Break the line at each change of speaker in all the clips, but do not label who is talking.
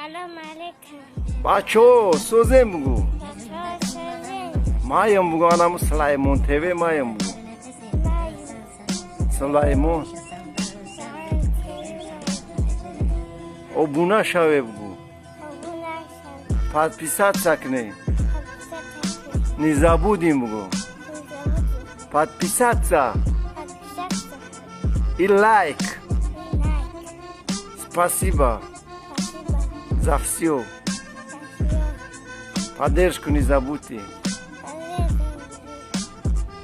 Салом алейкум.
Бачо, созем бугу.
Бачо, созем.
Маям бугу, анаму Сулаймон ТВ маям бугу. Сулаймон. Обуна шаве бугу. Подписаться к ней. Не забудем бугу. Подписаться. И лайк. Спасибо. За все. Поддержку не забудьте.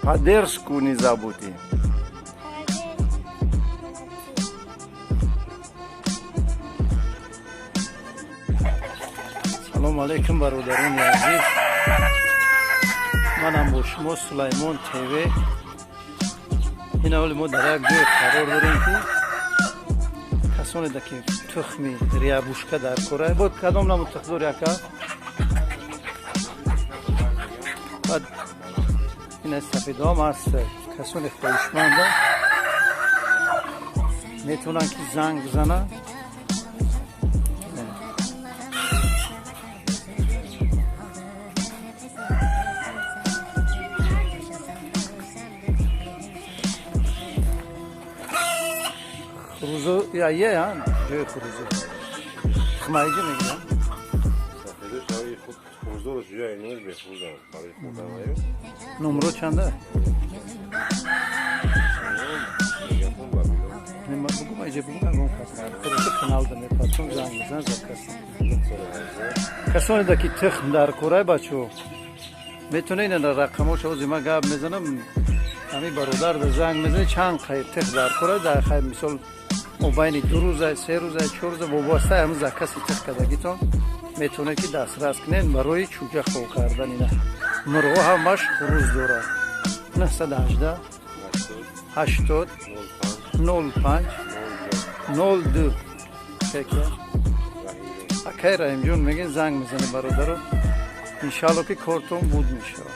Поддержку не забудьте. Салом алейкум, бародарони азиз. Манам бо шумо Сулаймон ТВ. Ин аввали мо дар як ҷой қарор дорем, ки касоне ки тухми рябушка дар кора бо кадом намуд тухм дори, ака? Баъд ин сафедоам ҳаст. Касоне хоҳишманда метавонанд, ки занг бизананд. Хурузо я ҷои хурузо тухмаиҷа мегирам. Номро чанда? Бугум, иҷа бугум, ягон кас хурузо каналда мепартом, занг мизан, заказ. Касоне да ки тухм дар корай, бачо, метавонед ина рақамош ози ма гап мезанам, ҳамин бародар да занг мезанед, чанд қайр тухм дар кора дар хайр, мисол, мобайни 2 рӯза, 3 рӯза, 4 рӯза, вобастаи ҳамин закази тих кардагитон метавонед, ки дастрас кунед барои чӯҷа хоб кардан. Ина мурғо ҳамаш хуруз дорад. 918 80 05 02 акай Раҳимҷон мегин, занг мезанед, бародаро, иншаалло, ки кортон буд мешавад.